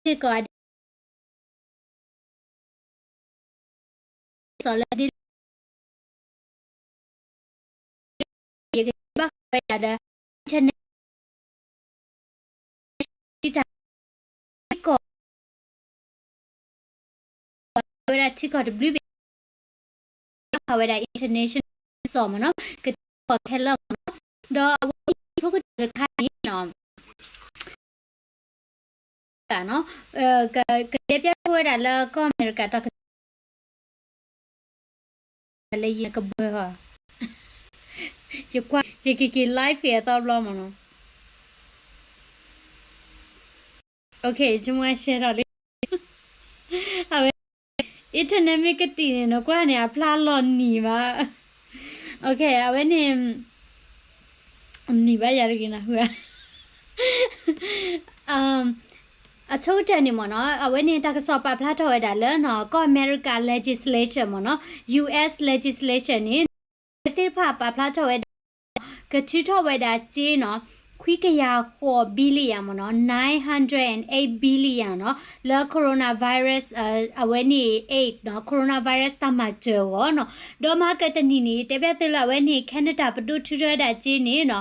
စ့ၢ်ကီး ဒ် စီၤလၢဒ် ယကဘၣ်ဃးဝဲဒၣ်ဒီး internet ထံကီၢ် ဝဲဒၣ်ထံကီၢ်တဘျုးဘ့ၣ် ဘၣ်ဃးဝဲဒၣ် international စီၤမ့ၢ်နီၤ ကထံကီၢ်ခဲလၢာ်မ့ၢ်နီၤ ဒီးအဝဲအံၤဆိကတၢၢ်တခါန့ၣ်နီၤ ကနီၤ က ကတဲပျၢ်ထီၣ်ဝဲဒၣ်လၢကီၢ်အမဲရကၤတၢ်ကစီၣ် လၢယကဘှၢဟီ ယကွၢ် ယကက့ၤ live က့ၤအသီတဘျီမ့ၢ်နီၤ ယဆိကမိၣ် share ထီၣ်လံ အဝဲ internet မ့ၢ်ကတံာ်န့ၣ် နကွၢ်န့ၣ် အဖျါလီၤနံၤဘၣ် အဝဲန့ၣ် နံၤဘၣ်ယၤတဂ့ၤနၤ အဆိကတၢၢ်န့ၣ်မ့ၢ်နီၤ အဝဲန့ၣ်တၢ်ကစီၣ်ပာ်ဖျါထီၣ်ဝဲဒၣ်လၢနီၤ ကီၢ်အမဲရကၤ legislation မ့ၢ်နီၤ U S legislation န့ၣ် အဝဲသ့ၣ်တဖၣ်ပာ်ဖျါထီၣ်ဝဲဒၣ် ကထုးထီၣ်ဝဲဒၣ်စ့နီၤ ခွံကယၤဃိး billion မ့ၢ်နီၤ nine hundred and eight billion နီၤ လၢ coronavirus အဝဲန့ၣ် aid နီၤ coronavirus တၢ်မၤစၢၤအဂီၢ်နီၤ ဒီးမၤကတနံၤန့ၣ် တဲဘၣ်သုလၢအဝဲန့ၣ် Canada ပဒိၣ်ထုးထီၣ်ဝဲဒၣ်စ့န့ၣ်နီၤ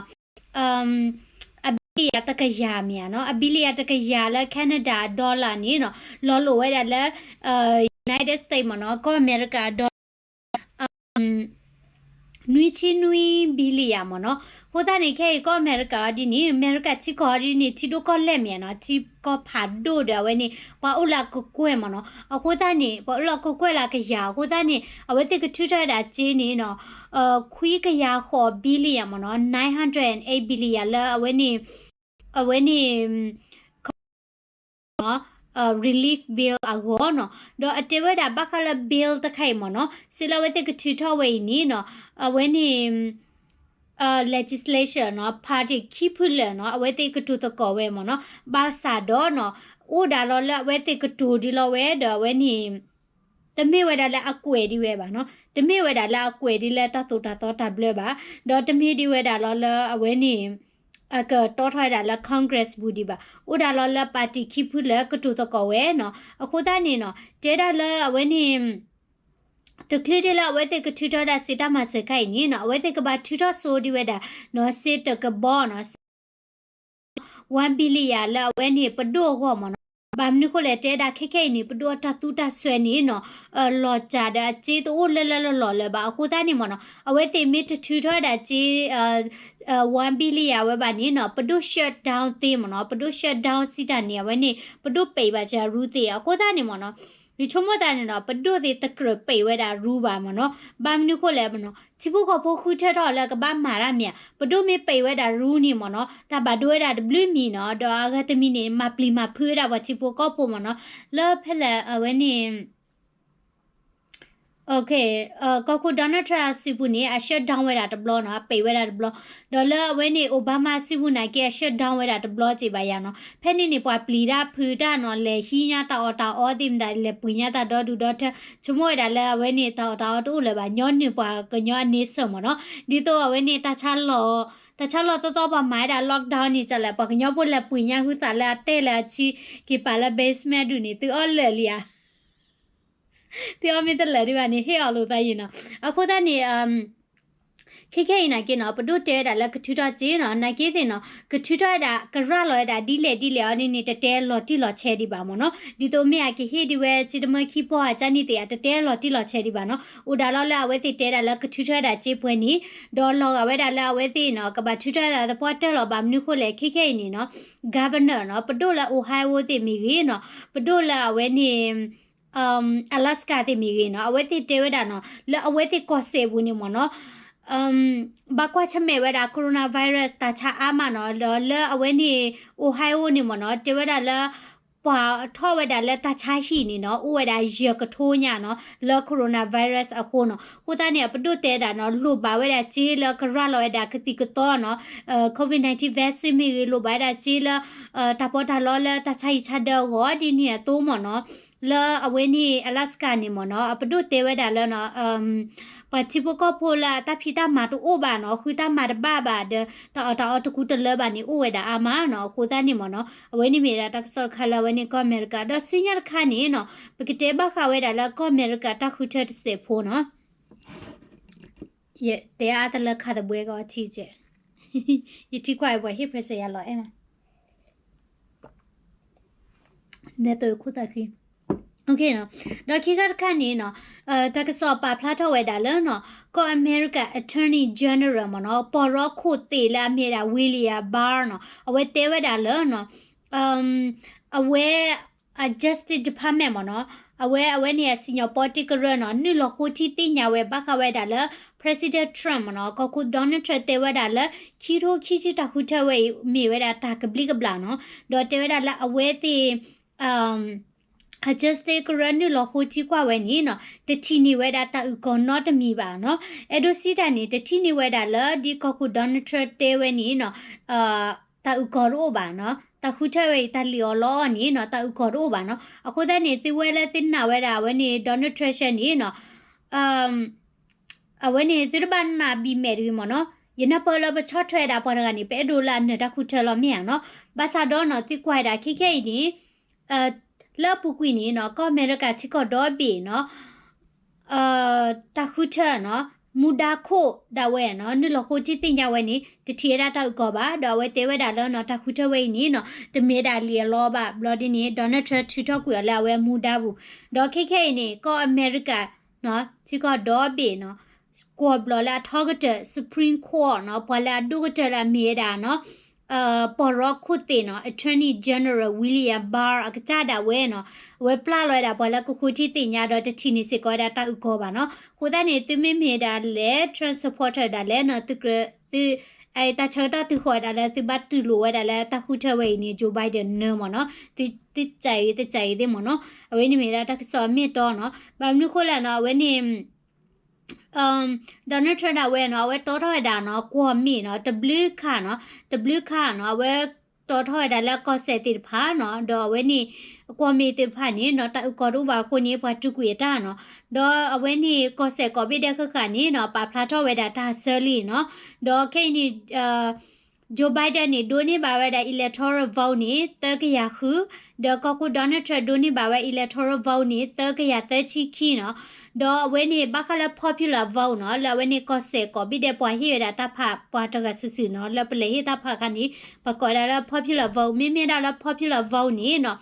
အ billion တကယၤမ့ၢ်ဧါနီၤ အ billion တကယၤလၢ Canada အ dollar န့ၣ်နီၤ လီၤလိာ်ဝဲဒၣ်လၢ United States မ့ၢ်နီၤ ကီၢ်အမဲရကၤအ dollar နွံဆံနွံ billion မ့ၢ်နီၤ အဃိသတးန့ၣ် ခဲအံၤကီၢ်အမဲရကၤအီၤဒ်န့ၣ် အမဲရကၤထံကီၢ်အီၤဒ်န့ၣ် ထံဒိၣ်ကီၢ်လဲၢ်မ့ၢ်ဧါနီၤ ထံကီၢ်ဖးဒိၣ်ဒီးအဝဲန့ၣ် ပှၤအိၣ်လၢအကကွဲၢ်မ့ၢ်နီၤ အဃိသတးန့ၣ် ပှၤအိၣ်လၢအကကွဲၢ်လၢအကယၤ အဃိသတးန့ၣ် အဝဲသ့ၣ်ကထုးထီၣ်ဝဲဒၣ်စ့န့ၣ်နီၤ ခွံကယၤဃိး billion မ့ၢ်နီၤ nine hundred and eight billion လၢအဝဲန့ၣ် အဝဲန့ၣ် relief bill အဂီၢ်နီၤ ဒီးအတဲဝဲဒၣ်ဘၣ်ဃးလၢ bill တခါအံၤမ့ၢ်နီၤ စ့လၢအဝဲသ့ၣ်ကထုးထီၣ်ဝဲအံၤန့ၣ်နီၤ အဝဲန့ၣ် legislation နီၤ party ခံဖုလၢာ်နီၤ အဝဲသ့ၣ်ကတိၤသကိးဝဲမ့ၢ်နီၤ ဘၣ်ဆၣ်ဒီးနီၤ အိၣ်ဒၣ်လီၤလၢအဝဲသ့ၣ်ကတိၤဒ်လီၤဝဲဒီးအဝဲန့ၣ် တမ့ၢ်ဝဲဒၣ်လၢအကွဲးဒံးဝဲဘၣ်နီၤ တမ့ၢ်ဝဲဒၣ်လၢအကွဲးဒံးလၢတၢ်သိၣ်တၢ်သီတၢ်ဘျၢဘၣ် ဒီးတမ့ၢ်ဒံးဝဲဒၣ်လီၤလၢအဝဲန့ၣ် အကတီထီၣ်ဝဲဒၣ်လၢ Congress ပူၤဒံးဘၣ် အိၣ်ဒၣ်လီၤလၢ party ခံဖုလၢာ်ကတိၤသကိးဝဲနီၤ အဃိသတးန့ၣ်နီၤ တဲဒၣ်လၢအဝဲန့ၣ် တချုးဒံးလၢအဝဲသ့ၣ်ကထုးထီၣ်ဝဲဒၣ်စ့တၢ်မၤစၢၤခါအံၤန့ၣ်နီၤ အဝဲသ့ၣ်ကဘၣ်ထုးထီၣ်စိဒံးဝဲဒၣ်နီၤ စ့တကဘီနီၤ one billion လၢအဝဲန့ၣ်ပဒိၣ်အဂီၢ်မ့ၢ်နီၤ ဘၣ်မနုၤဃိလဲၣ် တဲဒၣ်ခဲခဲအံၤန့ၣ် ပဒိၣ်အတၢ်သူတၢ်စွဲန့ၣ်နီၤ လီၤစၢ်ဒီးအစ့တအိၣ်လၢလၢလီၤလၢၤဘၣ် အဃိသတးန့ၣ်မ့ၢ်နီၤ အဝဲသ့ၣ်မ့ၢ်တထုးထီၣ်ဝဲဒၣ်စ့ one billion ဝဲဘၣ်န့ၣ်နီၤ ပဒိၣ် shut down သ့မ့ၢ်နီၤ ပဒိၣ် shut down စံးတၢ်န့ၣ် အဝဲန့ၣ် ပဒိၣ်ပဲာ်ဘၣ်စ့ရူသ့ အဃိသတးန့ၣ်မ့ၢ်နီၤ ယဆိကမိၣ်သးန့ၣ်နီၤ ပဒိၣ်သ့ၣ်တကြၢးပဲာ်ဝဲဒၣ်ရူဘၣ်မ့ၢ်နီၤ ဘၣ်မနုၤဃိလဲၣ်မ့ၢ်နီၤ ထံဖိကီၢ်ဖိဃုထၢထီၣ်လၢကဘၣ်မၤတၢ်မ့ၢ်ဧါ ပဒိၣ်မ့ၢ်ပဲာ်ဝဲဒၣ်ရူန့ၣ်မ့ၢ်နီၤ တၢ်ဘၣ်ဒိဝဲဒၣ်တဘျုးမံၤနီၤ ဒီးအဂၤတမံၤန့ၣ် မၤပျံၤမၤဖုးဝဲဒၣ်ပှၤထံဖိကီၢ်ဖိမ့ၢ်နီၤ လၢဖဲလဲၣ်အဝဲန့ၣ် ကီၢ်ခိၣ် Donald Trump အစုပူၤန့ၣ် အ shut down ဝဲဒၣ်တဘျီနီၤ အပဲာ်ဝဲဒၣ်တဘျီ ဒီးလၢအဝဲန့ၣ် Obama အစုပူၤနာ်က့ အ shut down ဝဲဒၣ်တဘျီစ့ၢ်ဘၣ်ယၤနီၤ ဖဲန့ၣ်န့ၣ်ပှၤပျံၤတၢ်ဖုးတၢ်နီၤ လဲၤဟံးညါတၢ်အီၣ်တၢ်အီသ့ၣ်မတၤ လဲၤပှ့ၤညါတၢ်ဒီဒူၣ်ဒီထၢ ဆိကမိၣ်ဝဲဒၣ်လၢအဝဲန့ၣ် တၢ်အီၣ်တၢ်အီတအိၣ်လၢၤဘၣ် ညီနုၢ်ပှၤကညီအန့ဆၢၣ်မ့ၢ်နီၤ ဒ်သိးအဝဲန့ၣ် တၢ်ဆါလီၤ တၢ်ဆါလီၤသီသီပှၤမၤဝဲဒၣ် lockdown န့ၣ် ကလဲၣ် ပှၤကညီဖိလဲၤပှ့ၤညါဟုသးလၢအတဲလၢအဆံ က့ၤပာ်လၢ basement ဒူၣ်န့ၣ် သုအီၣ်လၢာ်လံဧါ သုအီၣ်မ့ၢ်တလၢာ်ဒံးဘၣ်န့ၣ် ဟ့ၣ်အီၤလိာ်သးယံာ်နီၤ အဃိသတးန့ၣ် ခဲခဲအံၤနာ်က့နီၤ ပဒိၣ်တဲဝဲဒၣ်လၢကထုးထီၣ်စ့နီၤ နာ်က့သ့ၣ်နီၤ ကထုးထီၣ်ဝဲဒၣ် ကရၤလီၤဝဲဒၣ်ဒ်လဲၣ်ဒ်လဲၣ်အီၤဒ်န့ၣ် တတဲလီၤတံၢ်လီၤဆဲးဒံးဘၣ်မ့ၢ်နီၤ ဒ်သိးမ့ၢ်အကဟ့ၣ်ဒံးဝဲ စ့တမၢခံပီၢ်အကၢ်န့ၣ်သ့ၣ် အတတဲလီၤတံၢ်လီၤဆဲးဒံးဘၣ်နီၤ အိၣ်ဒၣ်လီၤလၢအဝဲသ့ၣ်တဲဒၣ်လၢကထုးထီၣ်ဝဲဒၣ်စ့ပှဲၤန့ၣ် ဒီးလီၤဂာ်ဝဲဒၣ်လၢအဝဲသ့ၣ်နီၤ ကဘၣ်ထုးထီၣ်ဝဲဒၣ်သပှၢ်တၢၢ်လီၤ ဘၣ်မနုၤဃိလဲၣ် ခဲခဲအံၤန့ၣ်နီၤ governor နီၤ ပဒိၣ်လၢ Ohio သ့ၣ်မ့ၢ်ဂ့ၤနီၤ ပဒိၣ်လၢအဝဲန့ၣ် Alaska သ့ၣ်မ့ၢ်ဂ့ၤနီၤ အဝဲသ့ၣ်တဲဝဲဒၣ်နီၤ လၢအဝဲသ့ၣ်ကီၢ်စဲၣ်ပူၤန့ၣ်မ့ၢ်နီၤ ဘၣ်ကွၢ်ဆၢၣ်မဲာ်ဝဲဒၣ် coronavirus တၢ်ဆါအါမးနီၤ ဒီးလၢအဝဲန့ၣ် Ohio န့ၣ်မ့ၢ်နီၤ တဲဝဲဒၣ်လၢ ပှၤထီၣ်ဝဲဒၣ်လၢတၢ်ဆါဟံၣ်န့ၣ်နီၤ အိၣ်ဝဲဒၣ်ယဲၢ်ကထိညါနီၤ လၢ coronavirus အဃိနီၤ အဃိသတးန့ၣ် ပဒိၣ်တဲဒၣ်နီၤ လိၣ်ဘၣ်ဝဲဒၣ်စ့လၢကရၤလီၤဝဲဒၣ်ကသံၣ်ကသီနီၤ COVID nineteen vaccine မ့ၢ်ဂ့ၤ လိၣ်ဘၣ်ဝဲဒၣ်စ့လၢ တၢ်ပီးတၢ်လီလၢတၢ်ဆါဟံၣ်ဆါဒၢအဂီၢ် ဒ်န့ၣ်အသိးမ့ၢ်နီၤ လၢအဝဲန့ၣ် Alaska န့ၣ်မ့ၢ်နီၤ အပဒိၣ်တဲဝဲဒၣ်လၢနီၤ ပ ပှၤထံဖိကီၢ်ဖိလၢအတၢ်ဖံးတၢ်မၤတအိၣ်ဘၣ်နီၤ, ဃုတၢ်မၤတဘၣ်ဘၣ်ဒီး တၢ်အီၣ်တၢ်အီတကူတလၢဘၣ်န့ၣ် အိၣ်ဝဲဒၣ်အါမးနီၤ. အဃိသတးန့ၣ်မ့ၢ်နီၤ, အဝဲန့ၣ်မ့ၢ်ဒၣ်တၢ်ကစီၣ်တခါလၢအဝဲန့ၣ်ကီၢ်အမဲရကၤ, ဒီးဆူညါတခါန့ၣ်နီၤ, ပကတဲဘၣ်ဃးဝဲဒၣ်လၢကီၢ်အမဲရကၤတၢ်ဃုထၢတစဲးဖိနီၤ. ယတဲအါတလၢခးသဘှဲကီးထံကဲး, ယထံကွၢ်အံၤပှၤဟ့ၣ် present ယၤလီၤအဲၣ်မး နဲသိးခိၣ်သးဃံ. ဒီးခံခါတခါန့ၣ်နီၤ, တၢ်ကစီၣ်ပာ်ဖျါထီၣ်ဝဲဒၣ်လၢနီၤ, ကီၢ်အမဲရကၤ Attorney General မ့ၢ်နီၤ, ပီၢ်ရီခိၣ်သ့ၣ်လၢအမ့ၢ်ဒၣ် William Barr နီၤ, အဝဲတဲဝဲဒၣ်လၢနီၤ, အဝဲ အ Justice Department မ့ၢ်နီၤ, အဝဲ အဝဲန့ၣ်အစံၣ်ညီၣ်ပီတံကရၢနီၤ, နုာ်လီၤဃိထံသ့ၣ်ညါဝဲဘၣ်ဃးဝဲဒၣ်လၢ President Trump မ့ၢ်နီၤ, ကီၢ်ခိၣ် Donald Trump တဲဝဲဒၣ်လၢ ခံထိခံဆံတၢ်ဃုထၢဝဲအံၤ မ့ၢ်ဝဲဒၣ်တၢ်ကဘျံးကဘျၣ်နီၤ, ဒီးတဲဝဲဒၣ်လၢအဝဲသ့ၣ် အ Justice ကရၢနုာ်လီၤဃိထံကွၢ်ဝဲန့ၣ်နီၤ, တထံၣ်န့ၢ်ဝဲဒၣ်တၢ်အုၣ်ကီၤနီတမံၤဘၣ်နီၤ. အဲၣ်ဒိးစံးတၢ်န့ၣ် တထံၣ်န့ၢ်ဝဲဒၣ်လၢဒ်ကီၢ်ခိၣ် Donald Trump တဲဝဲန့ၣ်နီၤ, တၢ်အုၣ်ကီၤတအိၣ်ဘၣ်နီၤ, တၢ်ဃုထၢဝဲအံၤ တၢ်လံၣ်အီၤလီအီၤန့ၣ်နီၤ, တၢ်အုၣ်ကီၤတအိၣ်ဘၣ်နီၤ. အဃိသတးန့ၣ် သုဝဲလၢသုနာ်ဝဲဒၣ်အဝဲန့ၣ် Donald Trump န့ၣ်နီၤ, အဝဲန့ၣ် သုတဘၣ်နာ်ဘံၣ်မဲာ်တဂ့ၤမ့ၢ်နီၤ. ယနၢ်ပၢၢ်လၢပဆီၣ်ထွဲဝဲဒၣ်ပှၤတဂၤန့ၣ် ပအဲၣ်ဒိးလၢအနၢၤတၢ်ဃုထၢလီၤမ့ၢ်ဧါနီၤ. ဘၣ်ဆၣ်ဒီးနီၤ သုကွၢ်ဝဲဒၣ်ခဲခဲအံၤန့ၣ် လၢအပူၤကွံာ်န့ၣ်နီၤ ကီၢ်အမဲရကၤထံကီၢ်ဒီဘ့ၣ်နီၤ တၢ်ဃုထၢနီၤ မူဒါခိၣ်ဒၣ်ဝဲနီၤ နုာ်လီၤဃိထံသ့ၣ်ညါဝဲန့ၣ် တထံၣ်ဝဲဒၣ်တၢ်အုၣ်ကီၤဘၣ်. ဒီးအဝဲတဲဝဲဒၣ်လၢနီၤ တၢ်ဃုထၢဝဲအံၤန့ၣ်နီၤ တမ့ၢ်ဒၣ်လံာ်အလီဘၣ်. ဘျီဒ်န့ၣ် Donald Trump ထုးထီၣ်ကွံာ်အီၤလၢအဝဲမူဒါပူၤ. ဒီးခဲခဲအံၤန့ၣ် ကီၢ်အမဲရကၤ ထံကီၢ်ဒီဘ့ၣ်နီၤ ကွီၢ်ဘျီၣ်လၢအထီကတၢၢ် Supreme Court နီၤ ပှၤလၢအဒိၣ်ကတၢၢ်လၢအမ့ၢ်ဝဲဒၣ်နီၤ ပီၢ်ရီခိၣ်သ့ၣ်နီၤ Attorney General William Barr အကစၢ်ဒၣ်ဝဲနီၤ အဝဲပျၢ်လီၤဝဲဒၣ်ပှၤလၢကဃုထံသ့ၣ်ညါဒီးတထံၣ်န့ၢ်စ့ၢ်ကီးဝဲဒၣ်တၢ်အုၣ်ကီၤဘၣ်နီၤ. အဃိသတးန့ၣ် သုမ့မ့ၢ်ဒၣ်လဲၣ် Trump supporter ဒၣ်လဲၣ်နီၤ သုကြၢး သု တၢ်ဆၢကတီၢ်သုဃီၤဒၣ်လၢသုဘၣ်တူၢ်လိာ်ဝဲဒၣ်လၢတၢ်ဃုထၢဝဲအံၤန့ၣ် Joe Biden နၢမ့ၢ်နီၤ သု သုစံးအံၤသုစံးအံၤသ့ၣ်မ့ၢ်နီၤ အဝဲန့ၣ်မ့ၢ်ဒၣ်တၢ်ကစီၣ်အမ့ၢ်တီနီၤ. ဘၣ်မနုၤဃိလဲၣ်နီၤ အဝဲန့ၣ် Donald Trump ဒၣ်ဝဲနီၤ အဝဲတီထီၣ်ဝဲဒၣ်နီၤ ကွီၢ်မ့ၢ်နီၤ တဘျုးခါနီၤ တဘျုးခါနီၤ အဝဲတီထီၣ်ဝဲဒၣ်လၢကီၢ်စဲၣ်သ့ၣ်တဖၣ်နီၤ ဒီးအဝဲန့ၣ် ကွီၢ်မ့ၢ်သ့ၣ်တဖၣ်န့ၣ်နီၤ တၢ်အုၣ်ကီၤတအိၣ်ဘၣ်အဃိန့ၣ် ပှၤတူၢ်ကွံာ်အတၢ်နီၤ ဒီးအဝဲန့ၣ်ကီၢ်စဲၣ်ကိးဘ့ၣ်ဒဲးဃၣ်ဃၣ်န့ၣ်နီၤ ပာ်ဖျါထီၣ်ဝဲဒၣ်တၢ်ဆၢလံနီၤ ဒီးခဲအံၤန့ၣ် Joe Biden န့ၣ် ဒိးန့ၢ်ဘၣ်ဝဲဒၣ် electoral vote န့ၣ် သၢကယၤဃု, ဒီးကီၢ်ခိၣ် Donald Trump ဒိးန့ၢ်ဘၣ်ဝဲ electoral vote န့ၣ် သၢကယၤသၢဆံခံနီၤ. ဒီးအဝဲန့ၣ် ဘၣ်ဃးလၢ popular vote နီၤ လၢအဝဲန့ၣ်ကီၢ်စဲၣ်ကိးဘ့ၣ်ဒဲးပှၤဟ့ၣ်ဝဲဒၣ်တၢ်ဖး ပှၤတဂၤစုာ်စုာ်နီၤ လၢပလဲၤဟ့ၣ်တၢ်ဖးအခါန့ၣ် ပှၤကိးဝဲဒၣ်လၢ popular vote မ့မ့ၢ်ဒၣ်လၢ popular vote န့ၣ်နီၤ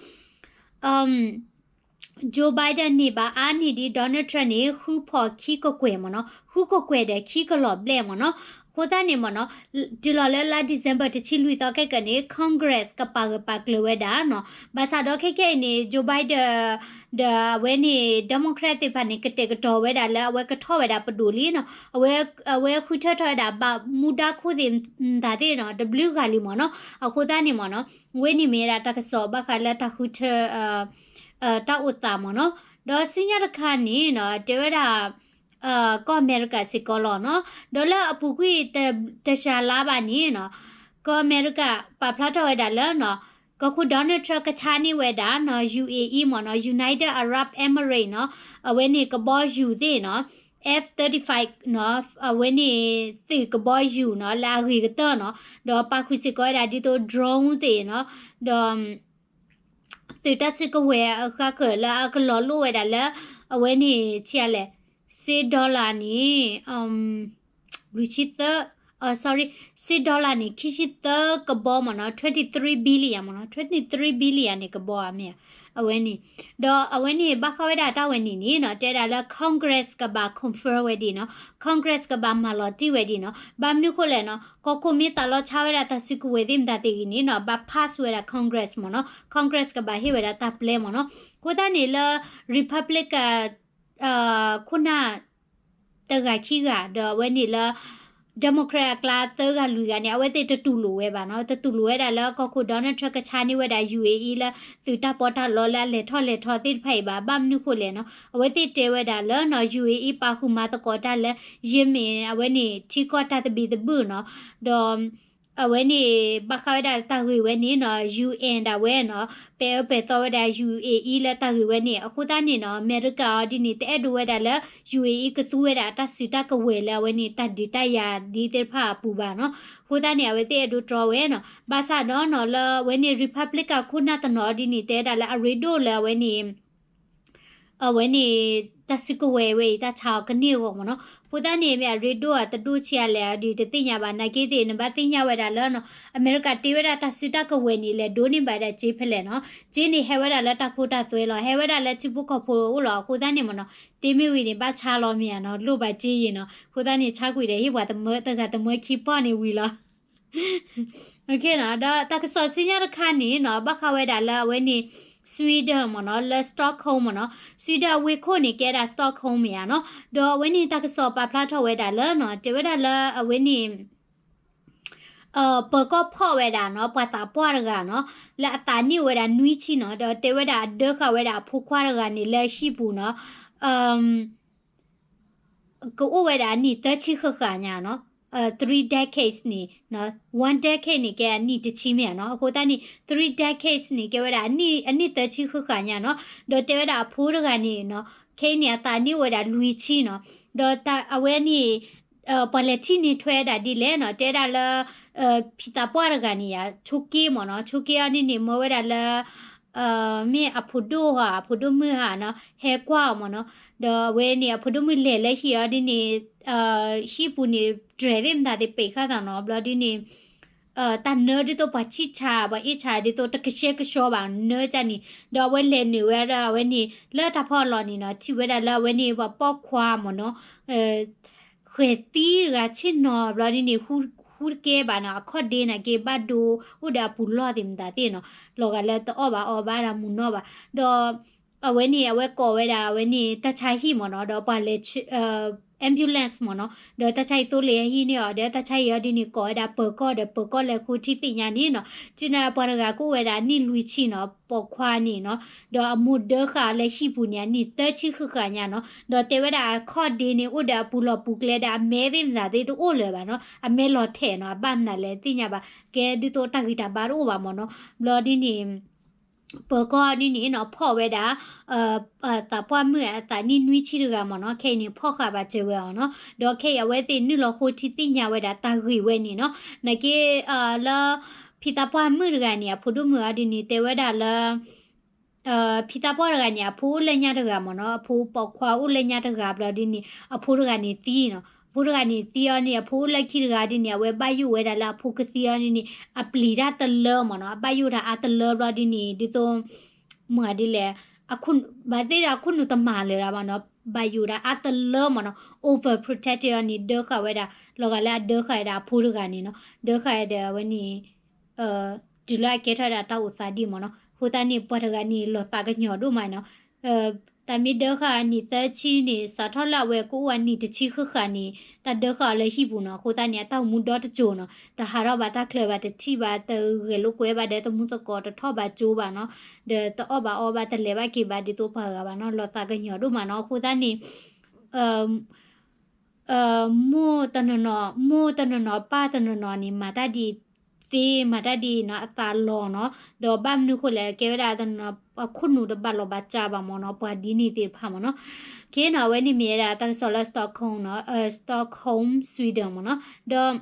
Joe Biden န့ၢ်ဘၣ်အါန့ၢ်ဒံး Donald Trump န့ၣ် ဃုဖီၣ်ခံကကွဲၢ်မ့ၢ်နီၤ ဃုကကွဲၢ်ဒီးခံကလီၤဘျဲၣ်မ့ၢ်နီၤ. အဃိသတးန့ၣ်မ့ၢ်နီၤ တုၤလီၤလၢလါ December တဆံလွံၢ်သီခဲကနံၣ်န့ၣ် Congress ကပာ်ဂၢၢ်ပာ်ကျၢၤဝဲဒၣ်နီၤ. ဘၣ်ဆၣ်ဒီးခဲခဲအံၤန့ၣ် Joe Biden ဒီးအဝဲန့ၣ် Democrat သ့ၣ်တဖၣ်န့ၣ် ကတဲာ်ကတီၤဝဲဒၣ်လၢအဝဲကထီၣ်ဝဲဒၣ်ပဒိၣ်လံနီၤ. အဝဲ အဝဲဃုထၢထီၣ်ဝဲဒၣ်ဘၣ်မူဒါခိၣ်သ့ၣ်တဖၣ်သ့ၣ်နီၤ တဘျုးဂၤလံမ့ၢ်နီၤ. အဃိသတးန့ၣ်မ့ၢ်နီၤ ဝဲန့ၣ်မ့ၢ်ဝဲဒၣ်တၢ်ကစီၣ်ဘၣ်ဃးလၢတၢ်ဃုထၢ တၢ်အိၣ်သးမ့ၢ်နီၤ. ဒီးဆူညါတခါန့ၣ်နီၤ တဲဝဲဒၣ် ကီၢ်အမဲရကၤစ့ၢ်ကီးလီၤနီၤ. ဒီးလၢအပူၤကွံာ်တဆံလါဘၣ်န့ၣ်နီၤ ကီၢ်အမဲရကၤပာ်ဖျါထီၣ်ဝဲဒၣ်လၢနီၤ ကီၢ်ခိၣ် Donald Trump ကဆါန့ၢ်ဝဲဒၣ်နီၤ UAE မ့ၢ်နီၤ United Arab Emirates နီၤ အဝဲန့ၣ်ကဘီယူၤသ့ၣ်နီၤ F thirty-five နီၤ အဝဲန့ၣ်သုးကဘီယူၤနီၤ လၢအဂ့ၤကတၢၢ်နီၤ ဒီးပာ်ဃုာ်စ့ၢ်ကီးဝဲဒၣ်ဒ်သိး drone သ့ၣ်နီၤ ဒီး သုးတၢ်စုကဝဲၤအဃါဃၢၤလၢအကလီၤလိၣ်ဝဲဒၣ်လၢ အဝဲန့ၣ်ဆံးအါလဲၣ် စ့ dollar န့ၣ် လွံၢ်ဆံသၢ sorry စ့ dollar န့ၣ် ခံဆံသၢကဘီမ့ၢ်နီၤ twenty three billion မ့ၢ်နီၤ twenty three billion န့ၣ်ကဘီဧါမ့ၢ်ဧါ အဝဲန့ၣ် ဒီးအဝဲန့ၣ်ဘၣ်ဃးဝဲဒၣ်တၢ်ဝဲန့ၣ်န့ၣ်နီၤ တဲဒၣ်လၢ Congress ကဘၣ် confirm ဝဲဒၣ်နီၤ Congress ကဘၣ်မၤလီၤတံၢ်ဝဲဒၣ်နီၤ ဘၣ်မနုၤဃိလဲၣ်နီၤ ကီၢ်ခိၣ်မ့ၢ်သးလီဆါဝဲဒၣ်တၢ်စုကဝဲၤသ့ၣ်မတၤသ့ၣ်ဂ့ၤန့ၣ်နီၤ ဘၣ် pass ဝဲဒၣ် Congress မ့ၢ်နီၤ Congress ကဘၣ်ဟ့ၣ်ဝဲဒၣ်တၢ်ပျဲမ့ၢ်နီၤ အဃိသတးန့ၣ်လၢ Republican ခိၣ်နၢ် တဂၤခံဂၤ ဒီးအဝဲန့ၣ်လၢ Democrat အကျါသၢဂၤလွံၢ်ဂၤန့ၣ် အဝဲသ့ၣ်တတူၢ်လိာ်ဝဲဘၣ်နီၤ တတူၢ်လိာ်ဝဲဒၣ်လၢကီၢ်ခိၣ် Donald Trump ကဆါန့ၢ်ဝဲဒၣ် UAE လၢသုးတၢ်ပီးတၢ်လီလၢအလဲၤထီၣ်လဲၤထီသ့ၣ်တဖၣ်အံၤဘၣ် ဘၣ်မနုၤဃိလဲၣ်နီၤ အဝဲသ့ၣ်တဲဝဲဒၣ်လၢနီၤ UAE ပာ်ဃုာ်မၤသကိးတၢ်လၢ Yemen အဝဲန့ၣ်ထံကီၢ်တၢ်သဘံၣ်သဘုၣ်နီၤ ဒီး အဝဲန့ၣ် ဘၣ်ဃးဝဲဒၣ်တၢ်ဂ့ၢ်ဝဲန့ၣ်နီၤ ယူဢၣ်ဒၣ်ဝဲနီၤ ပဲအၢပဲာ်သီဝဲဒၣ် ယူဢေအံ လၢတၢ်ဂ့ၢ်ဝဲန့ၣ် အဃိသတးန့ၣ်နီၤ အမဲရကၤအီၤဒ်န့ၣ် တအဲၣ်ဒိးဝဲဒၣ်လၢ ယူဢေအံ ကသူဝဲဒၣ်တၢ်စုတၢ်ကဝဲၤလၢအဝဲန့ၣ် တၢ်ဒုးတၢ်ယၤဒ်သ့ၣ်တဖၣ်အပူၤဘၣ်နီၤ. အဃိသတးန့ၣ် အဝဲသ့ၣ်အဲၣ်ဒိးတြီဝဲနီၤ ဘၣ်ဆၣ်ဒီးနီၤ လၢအဝဲန့ၣ် Republican ခိၣ်နၢ်တနီၤဒ်န့ၣ် တဲဝဲဒၣ်လၢအရ့ဒိၣ်လၢအဝဲန့ၣ် အဝဲန့ၣ် တၢ်စုကဝဲၤဝဲအံၤ တၢ်ဆါအီၤကန့ၢ်အဂီၢ်မ့ၢ်နီၤ. အဃိသတးန့ၣ် မ့ၢ်အရ့ဒိၣ်အတဒိၣ်ဆံးအါလဲၣ်ဒ်တသ့ၣ်ညါဘၣ် နာ်က့သ့ၣ် နဘၣ်သ့ၣ်ညါဝဲဒၣ်လၢနီၤ အမဲရကၤတ့ဝဲဒၣ်တၢ်စုတၢ်ကဝဲၤန့ၣ် လဲၤဒိးန့ၢ်ဘၣ်ဒၣ်စ့ဖဲလဲၣ်နီၤ. စ့န့ၣ်ဟဲဝဲဒၣ်လၢတၢ်ခိတၢ်သွဲလီၤ ဟဲဝဲဒၣ်လၢထံဖိကီၢ်ဖိအအိၣ်လီၤ. အဃိသတးန့ၣ်မ့ၢ်နီၤ တ့မ့ၢ်ဝံၤန့ၣ် ဘၣ်ဆါလီၤမ့ၢ်ဧါနီၤ လိၣ်ဘၣ်စ့ယံၤနီၤ. အဃိသတးန့ၣ် ဆါကွံာ်ဒီးဟ့ၣ်ပှၤတမၢတဂၤတမၢခံပီၢ်န့ၣ်ဝံၤလီၤ. ဒီးတၢ်ကစီၣ်ဆူညါတခါန့ၣ်နီၤ ဘၣ်ဃးဝဲဒၣ်လၢအဝဲန့ၣ် Sweden မ့ၢ်နီၤ လၢ Stockholm မ့ၢ်နီၤ Sweden အဝ့ၢ်ခိၣ်န့ၣ် ကဲဒၣ် Stockholm မ့ၢ်ဧါနီၤ. ဒီးအဝဲန့ၣ်တၢ်ကစီၣ်ပာ်ဖျါထီၣ်ဝဲဒၣ်လၢနီၤ တဲဝဲဒၣ်လၢအဝဲန့ၣ် ပၢၤကီၢ်ဖီၣ်ဝဲဒၣ်နီၤ ပှၤသးပှၢ်တဂၤနီၤ လၢအသးနံၣ်အိၣ်ဝဲဒၣ်နွံဆံနီၤ ဒီးတဲဝဲဒၣ်အဒၢဃာ်ဝဲဒၣ်အဖိခွါတဂၤန့ၣ် လၢဟံၣ်ပူၤနီၤ ကအိၣ်ဝဲဒၣ်အနံၣ်သၢဆံဃၣ်ဃၣ်ညါနီၤ three decades န့ၣ် one decade န့ၣ် ကဲအနံၣ်တဆံမ့ၢ်ဧါနီၤ. အဃိသတးန့ၣ် three decades န့ၣ် ကဲဝဲဒၣ် အနံၣ်သၢဆံဃၣ်ဃၣ်ညါနီၤ. ဒီးတဲဝဲဒၣ်အဖိတဂၤန့ၣ်နီၤ ခဲအံၤန့ၣ် အသးနံၣ်အိၣ်ဝဲဒၣ်လွံၢ်ဆံနီၤ. ဒီးအဝဲန့ၣ် ပှၤလဲၤထံၣ်န့ၢ်ထွဲဒၣ်ဒ်လဲၣ်နီၤ တဲဒၣ်လၢ ဖံသးပှၢ်တဂၤန့ၣ်ယါ ဆိက့မ့ၢ်နီၤ ဆိက့အီၤဒ်န့ၣ် မၢဝဲဒၣ်လၢ မ့ၢ်အဖိဒိၣ်ဧါ အဖိဒိၣ်မုၣ်ဧါနီၤ ဟဲကွၢ်အီၤမ့ၢ်နီၤ. ဒီးအဝဲန့ၣ် အဖိဒိၣ်မုၣ်လဲၤလၢဟံၣ်အီၤဒ်န့ၣ် ဟံၣ်ပူၤန့ၣ် တြဲၤသ့ၣ်မတၤသ့ၣ်ပံးဃာ်သးနီၤ ဘျီဒ်န့ၣ် တၢ်နၢဒ်သိးပှၤဆံၣ်ဆါ ပှၤအ့ၣ်ဆါဒ်သိးတကဆှဲကဆှီဘၣ် နၢကၢ်န့ၣ် ဒီးအဝဲလဲၤနုာ်ဝဲဒၣ်အဝဲန့ၣ် လၢတၢ်ဖီအလီၢ်န့ၣ်နီၤ ထံၣ်ဝဲဒၣ်လၢအဝဲန့ၣ် ပှၤပိာ်ခွါမ့ၢ်နီၤ ဃဲၤသံတဂၤဆ့ၣ်နီၤ ဘျီဒ်န့ၣ် ဟူတကဲဘၣ်နီၤ အခီၣ်ဒ့နာ်က့ဘၣ်ဒိ အိၣ်ဒီးအပူၤလီၢ်သ့ၣ်မတၤသ့ၣ်နီၤ လီၤဂာ်လၢတအီၣ်ဘၣ်အီဘၣ်ဒီးမူၤနီၢ်ဘၣ် ဒီး အဝဲန့ၣ် အဝဲကိးဝဲဒၣ် အဝဲန့ၣ် တၢ်ဆါဟံၣ်မ့ၢ်နီၤ ဒီးပှၤလဲၤ ambulance မ့ၢ်နီၤ ဒီးတၢ်ဆါဟံၣ်သိလ့ၣ်ဟံၣ်န့ၢ်အီၤ ဒီးတၢ်ဆါဟံၣ်အီၤဒ်န့ၣ် ကိးဝဲဒၣ်ပၢၤကီၢ်ဒီးပၢၤကီၢ်လဲၤဃိထံသ့ၣ်ညါန့ၣ်နီၤ ထံၣ်န့ၣ်ပှၤတဂၤကအိၣ်ဝဲဒၣ်နံၣ်လွံၢ်ဆံနီၤ ပိာ်ခွါန့ၣ်နီၤ ဒီးအမိၢ်ဒၢဃာ်လၢဟံၣ်ပူၤန့ၣ် အနံၣ်သၢဆံဃၣ်ဃၣ်ညါနီၤ ဒီးတဲဝဲဒၣ်အခီၣ်ဒ့န့ၣ် အိၣ်ဒီးအပူၤလီၢ်ပူၤကျဲဒီးအမဲသ့ၣ်မတၤသ့ၣ်တအိၣ်လၢၤဘၣ်နီၤ အမဲလီၤထဲးနီၤ အဘၣ်မနုၤလဲၣ်သ့ၣ်ညါဘၣ် ကဲဒ်သိးတၢ်ဂံၢ်တၢ်ဘါတအိၣ်ဘၣ်မ့ၢ်နီၤ ဘျီဒ်န့ၣ် ပၢၤကီၢ်ဒ်န့ၣ်နီၤ ဖီၣ်ဝဲဒၣ် သးပှၢ်မုၣ်အသးနံၣ်နွံဆံတဂၤမ့ၢ်နီၤ ခဲအံၤန့ၣ် ဖီၣ်ဃာ်ဘၣ်စၢၤဝဲအီၤနီၤ ဒီးခဲအံၤအဝဲသ့ၣ်နုာ်လီၤဃိထံသ့ၣ်ညါဝဲဒၣ်တၢ်ဂ့ၢ်ဝဲန့ၣ်နီၤ နာ်က့ လၢ ဖံသးပှၢ်မုၣ်တဂၤန့ၣ် အဖိဒိၣ်မုၣ်အီၤဒ်န့ၣ် တဲဝဲဒၣ်လၢ ဖံသးပှၢ်တဂၤန့ၣ် အဖိအိၣ်လၢညါတဂၤမ့ၢ်နီၤ အဖိပိာ်ခွါအိၣ်လၢညါတဂၤဘျီဒ်န့ၣ် အဖိတဂၤန့ၣ်သံနီၤ အဖိတဂၤန့ၣ်သံအီၤန့ၣ် အဖိအိၣ်လၢခံတဂၤဒ်န့ၣ် အဝဲဘၣ်ယိၣ်ဝဲဒၣ်လၢအဖိကသံအီၤဒ်န့ၣ် အပျံၤတၢ်တလၢမ့ၢ်နီၤ အဘၣ်ယိၣ်တၢ်အါတလၢဘျီဒ်န့ၣ် ဒ်သိး မ့ၢ်ဒ်လဲၣ် ဘၣ်သ့ၣ်ဒီးအခိၣ်နူာ်တမၤလၢၤဒၣ်ဘၣ်နီၤ ဘၣ်ယိၣ်တၢ်အါတလၢမ့ၢ်နီၤ over protect အီၤန့ၣ် ဒၢဃာ်ဝဲဒၣ် လီၤဂာ်လၢအဒၢဃာ်ဝဲဒၣ်အဖိတဂၤန့ၣ်နီၤ ဒၢဃာ်ဝဲဒီးအဝဲန့ၣ် တုၤလၢအကဲထီၣ်ဝဲဒၣ်တၢ်အိၣ်သးဒ်မ့ၢ်နီၤ အဃိသတးန့ၣ် ပှၤတဂၤန့ၣ် လီၤသးကညီၤဒိၣ်မးနီၤ တၢ်မ့ၢ်ဒၢဃာ်အနံၣ်သၢဆံန့ၣ် စးထီၣ်လၢအဝဲကအိၣ်အနံၣ်တဆံဃၣ်ဃၣ်န့ၣ် တၢ်ဒၢဃာ်အီၤလၢဟံၣ်ပူၤနီၤ အဃိသတးန့ၣ် အတၢ်အိၣ်မူဒီတစိၤနီၤ တဟးထီၣ်ဘၣ်တၢ်ချၢဘၣ် တထံၣ်ဘၣ် တဂဲၤလိာ်ကွဲဘၣ်ဒီး သမူသကိးတထီၣ်ဘၣ်ကၠိဘၣ်နီၤ ဒီးတအီၣ်ဘၣ်အီဘၣ် တလဲၤဘၣ်က့ၤဘၣ်ဒ်သိးပှၤဂၤဘၣ်နီၤ လီၤသးကညီၤဒိၣ်မးနီၤ အဃိသတးန့ၣ် မိၢ်တနီၤနီၤ မိၢ်တနီၤနီၤ ပၢ်တနီၤနီၤန့ၣ် မၤတၢ်ဒ်အံၤသ့ မၤတၢ်ဒ်အံၤနီၤ အသးလီၤနီၤ ဒီးဘၣ်မနုၤဃိလဲၣ် ကဲဝဲဒၣ်တနီၤနီၤ အခိၣ်နူာ်တဘၣ်လီၤဘၣ်စးဘၣ်မ့ၢ်နီၤ ပှၤဒ်န့ၣ်သ့ၣ်တဖၣ်မ့ၢ်နီၤ ကဲနီၤ အဝဲန့ၣ်မ့ၢ်ဝဲဒၣ်တၢ်ကစီၣ်လၢ Stockholm နီၤ Stockholm Sweden မ့ၢ်နီၤ ဒီး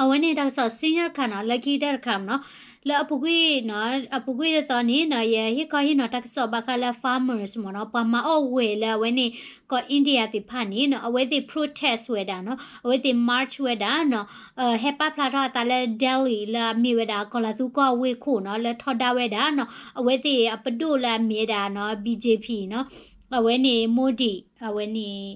အဝဲန့ၣ်တၢ်ကစီၣ်ဆူညါတခါနီၤ လၢခံတၢ်တခါမ့ၢ်နီၤ လၢအပူၤကွံာ်နီၤ အပူၤကွံာ်တသီန့ၣ်နီၤ ယဟ့ၣ်ခီဟ့ၣ်နီၤတၢ်ကစီၣ်ဘၣ်ဃးလၢ farmers မ့ၢ်နီၤ ပှၤမၤအီၣ်ဝဲၢ်လၢအဝဲန့ၣ် ကီၢ် India သ့ၣ်တဖၣ်န့ၣ်နီၤ အဝဲသ့ၣ် protest ဝဲဒၣ်နီၤ အဝဲသ့ၣ် march ဝဲဒၣ်နီၤ ဟဲပာ်ဖျါထီၣ်အသးလၢ Delhi လၢအမ့ၢ်ဝဲဒၣ်ကီၤလၤသူကီၢ်ဝ့ၢ်ခိၣ်နီၤ လၢထီဒါဝဲဒၣ်နီၤ အဝဲသ့ၣ်အပဒိၣ်လၢအမ့ၢ်ဝဲဒၣ်နီၤ ဘီၣ်ကၠ့ၣ်ပံၣ် နီၤ အဝဲန့ၣ် Modi အဝဲန့ၣ်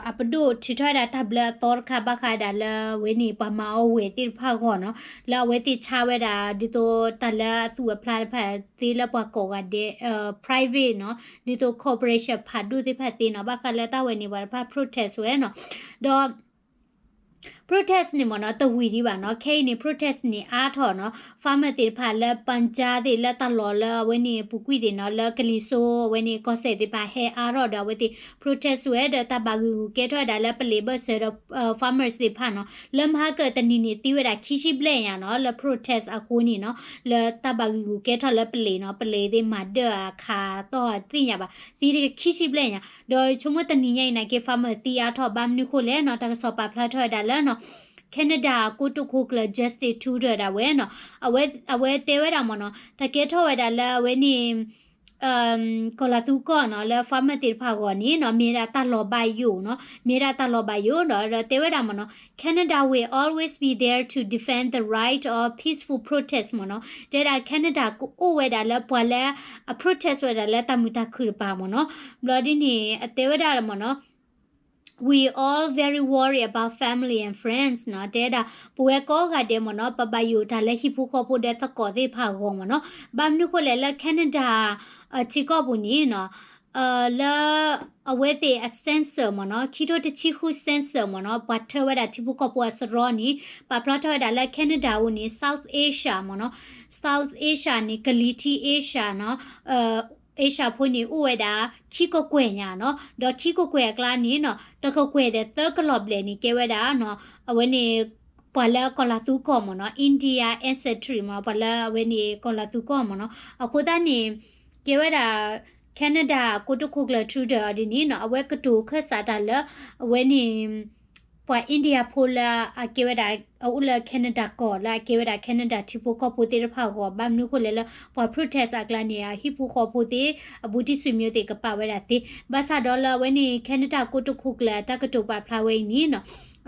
အပဒိၣ်ထုးထီၣ်ဝဲဒၣ်တၢ်ဘျၢအသီတခါဘၣ်ဃးဒၣ်လၢအဝဲန့ၣ် ပှၤမၤအီၣ်ဝဲၢ်သ့ၣ်တဖၣ်အဂီၢ်နီၤ လၢအဝဲသ့ၣ်ဆါဝဲဒၣ် ဒ်သိးတၢ်လၢအသူၣ်အဖျါတဖၣ်သ့လၢပှၤကိးဂၤဒဲး private နီၤ ဒ်သိး corporation ဖးဒိၣ်သ့ၣ်တဖၣ်သ့နီၤ ဘၣ်ဃးလၢတၢ်ဝဲန့ၣ် ပှၤတဖၣ် protest ဝဲနီၤ ဒီး protest န့ၣ်မ့ၢ်နီၤ တဝံၤဒံးဘၣ်နီၤ. ခဲအံၤန့ၣ် protest န့ၣ်အါထီၣ်နီၤ. farmer သ့ၣ်တဖၣ်လၢ Punjab သ့ၣ် လၢတၢ်လီၢ်လၢအဝဲန့ၣ် ပူၤကွံာ်သ့ၣ်နီၤ လၢကလံၤစိးအဝဲန့ၣ် ကီၢ်စဲၣ်သ့ၣ်တဖၣ်ဟဲအါထီၣ်ဒီး အဝဲသ့ၣ် protest ဝဲဒီးတၢ်ဘၣ်ဂံာ်ဂူာ်ကဲထီၣ်ဝဲဒၣ်လၢပလံးဘၢၣ်စၢၤဒီး farmers သ့ၣ်တဖၣ်နီၤ. လၢမဟါကၢၣ်တနံၤန့ၣ် သံဝဲဒၣ်ခံဆံဘျဲၣ်ညါနီၤ လၢ protest အဃိန့ၣ်နီၤ လၢတၢ်ဘၣ်ဂံာ်ဂူာ်ကဲထီၣ်လၢပလံးနီၤ ပလံးသ့ၣ်မၤဒၢၣ်အခးတီၢ်သ့ၣ်ညါဘၣ် သံတခံဆံဘျဲၣ်ညါ. ဒီးဆိကမိၣ်တနံၤညါအံၤနာ်က့ farmer သံအါထီၣ် ဘၣ်မနုၤဃိလဲၣ်နီၤ တၢ်ကစီၣ်ပာ်ဖျါထီၣ်ဝဲဒၣ်လၢနီၤ Canada ကိတိာ်ခိၣ်ကျၢၢ် Justin Trudeau ဒၣ်ဝဲနီၤ အဝဲတဲဝဲဒၣ်မ့ၢ်နီၤ တၢ်ကဲထီၣ်ဝဲဒၣ်လၢအဝဲန့ၣ် ကီၢ်လၤသူကီၢ်နီၤ လၢ farmer သ့ၣ်တဖၣ်အဂီၢ်န့ၣ်နီၤ မ့ၢ်ဒၣ်တၢ်လီၤဘၣ်ယိၣ်နီၤ မ့ၢ်ဒၣ်တၢ်လီၤဘၣ်ယိၣ်ဒီး ဒီးတဲဝဲဒၣ်မ့ၢ်နီၤ Canada will always be there to defend the right of peaceful protest မ့ၢ်နီၤ. တဲဒၣ် Canada ကအိၣ်ဝဲဒၣ်လၢပှၤလၢအ protest ဝဲဒၣ်လၢတၢ်မုာ်တၢ်ခုၣ်တပၤမ့ၢ်နီၤ. ဘျီဒ်န့ၣ် အတဲဝဲဒၣ်မ့ၢ်နီၤ We all very worried about family and friends နီၤ. တဲဒၣ် ပဝဲကိးဂၤဒဲးမ့ၢ်နီၤ ပဘၣ်ယိၣ်တၢ်လၢဟံၣ်ဖိဃီဖိဒီးသကိးသ့ၣ်တဖၣ်အဂီၢ်မ့ၢ်နီၤ. ဘၣ်မနုၤဃိလဲၣ်လၢ Canada ထံကီၢ်ပူၤန့ၣ်နီၤ လၢအဝဲသ့ၣ်အ census မ့ၢ်နီၤ ခံထိတဆံဃု census မ့ၢ်နီၤ ပှၤထၢဝဲဒၣ်ထံဖိကီၢ်ဖိအစရီန့ၣ် ပာ်ဖျါထီၣ်ဝဲဒၣ်လၢ Canada အအိၣ်န့ၣ် South Asia မ့ၢ်နီၤ South Asia န့ၣ် ကလံၤထံး Asia နီၤ Asia ဖိန့ၣ် အိၣ်ဝဲဒၣ် ခံကကွဲၢ်ညါနီၤ ဒီးခံကကွဲၢ်အကျါန့ၣ်နီၤ တကကွဲၢ်ဒီးသၢကလီၤဘျဲၣ်န့ၣ် ကဲဝဲဒၣ်နီၤ အဝဲန့ၣ် ပှၤလၢကီၢ်လၤသူကီၢ်မ့ၢ်နီၤ India ancestry မ့ၢ်နီၤ ပှၤလၢအဝဲန့ၣ်ကီၢ်လၤသူကီၢ်မ့ၢ်နီၤ အဃိသတးန့ၣ် ကဲဝဲဒၣ် Canada ကိတိာ်ခိၣ်ကျၢၢ် Trudeau အီၤဒ်န့ၣ်နီၤ အဝဲကတိၤခၢၣ်စးတၢ်လၢ အဝဲန့ၣ် ပှၤ India ဖိလၢအကဲဝဲဒၣ် အအိၣ်လၢ Canada ကီၢ်လၢအကဲဝဲဒၣ် Canada ထံဖိကီၢ်ဖိသ့ၣ်တဖၣ်အဂီၢ် ဘၣ်မနုၤဃိလဲၣ်လၢ ပှၤ protest အကျါန့ၣ် အဟံၣ်ဖိဃီဖိသ့ၣ် အဘူးတံၢ်ဆွေမျိုးသ့ၣ်ကပာ်ဝဲဒၣ်သ့ ဘၣ်ဆၣ်ဒီးလၢအဝဲန့ၣ် Canada ကိတိာ်ခိၣ်ကျၢၢ်အတၢ်ကတိၤပာ်ဖျါဝဲအံၤန့ၣ်နီၤ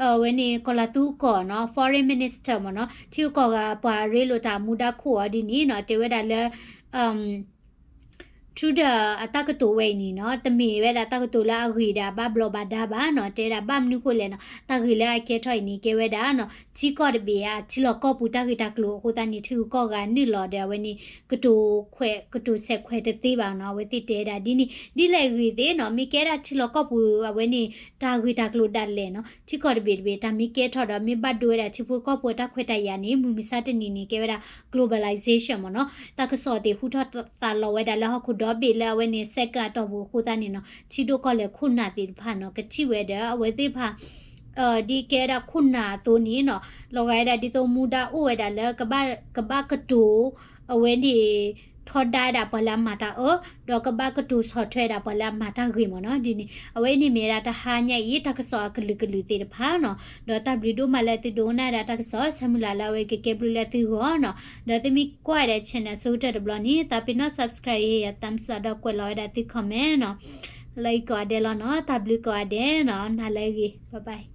အဝဲန့ၣ် ကီၢ်လၤသူကီၢ်နီၤ Foreign Minister မ့ၢ်နီၤ ထံဂုၤကီၢ်ဂၤပှၤရ့လိာ်တၢ်မူဒါခိၣ်အီၤဒ်န့ၣ်နီၤ တဲဝဲဒၣ်လၢ Trudeau အတၢ်ကတိၤဝဲအံၤန့ၣ်နီၤ တမ့ၢ်ဝဲဒၣ်တၢ်ကတိၤလၢအဂ့ၤဒီးအဘၣ်ဘျီးဘၣ်ဒါဘၣ်နီၤ တဲဒၣ်ဘၣ်မနုၤဃိလဲၣ်နီၤ တၢ်ဂ့ၢ်လၢအကဲထီၣ်အံၤန့ၣ် ကဲဝဲဒၣ်နီၤ ထံကီၢ်တဘ့ၣ်အထံလီၢ်ကီၢ်ပူၤတၢ်ဂ့ၢ်တၢ်ကျိၤအဃိသတးန့ၣ် ထံဂုၤကီၢ်ဂၤနုာ်လီၤဒီးအဝဲန့ၣ် ကတိၤခွဲး ကတိၤဆဲးခွဲးတသ့ဘၣ်နီၤ အဝဲသ့ၣ်တဲဒၣ်ဒ်န့ၣ် ဒ်လဲၣ်ဂ့ၤသ့ၣ်နီၤ မ့ၢ်ကဲဒၣ်ထံလီၢ်ကီၢ်ပူၤအဝဲန့ၣ် တၢ်ဂ့ၢ်တၢ်ကျိၤဒၣ်လဲာ်နီၤ ထံကီၢ်တဘ့ၣ်တဘ့ၣ် တၢ်မ့ၢ်ကဲထီၣ်ဒီးမ့ၢ်ဘၣ်ဒိဝဲဒၣ်ထံဖိကီၢ်ဖိအတၢ်ခွဲးတၢ်ယာ်န့ၣ် မုၢ်မဆါတနံၤန့ၣ် ကဲဝဲဒၣ် globalization မ့ၢ်နီၤ တၢ်ကစီၣ်သ့ၣ်ဟူထီၣ်သးလီၤဝဲဒၣ်လၢဟီၣ်ခိၣ်ဒီဘ့ၣ်လၢအဝဲန့ၣ် second အတီၢ်ပူၤအဃိသတးန့ၣ်နီၤ ထံဒိၣ်ကီၢ်လဲၢ်ခိၣ်နၢ်သ့ၣ်တဖၣ်နီၤ ကထံၣ်ဝဲဒီးအဝဲသ့ၣ်တဖၣ် ဒ်ကဲဝဲဒၣ်ခိၣ်နၢ်အသိးန့ၣ်နီၤ လီၤဂာ်ဝဲဒၣ်ဒ်သိးမူဒါအိၣ်ဝဲဒၣ်လၢ ကဘၣ်ကတိၤ အဝဲန့ၣ် ထီဒါဝဲဒၣ်ပှၤလၢအမၤတၢ်အၢ ဒီးကဘၣ်ကတိၤဆီၣ်ထွဲဝဲဒၣ်ပှၤလၢအမၤတၢ်ဂ့ၤမ့ၢ်နီၤ ဒ်န့ၣ် အဝဲအံၤန့ၣ်မ့ၢ်ဝဲဒၣ်တဟါညါအံၤ တၢ်ကစီၣ်အကလုာ်ကလုာ်သ့ၣ်တဖၣ်နီၤ ဒီးတၢ်ဘျုးဒိၣ်မးလၢသုဒိကနၣ်ဝဲဒၣ်တၢ်ကစီၣ် ဆၢမုၢ်လၢ်လၢအဝဲကကဲဘျုးလၢသုဂီၢ်နီၤ ဒီးသုမ့ၢ်ကွၢ်ဝဲဒၣ် channel အဆိကတၢၢ်တဘျီန့ၣ် သးပ့ၤနီၣ် subscribe ယဲ ယ thumbs up ဒီးကွဲးလီၤဝဲဒၣ်သု comment နီၤ လၢအံၤကိးဂၤဒဲးလီၤနီၤ တၢ်ဘျုးကိးဂၤဒဲးနီၤ နၤလၢအဂ့ၤ bye bye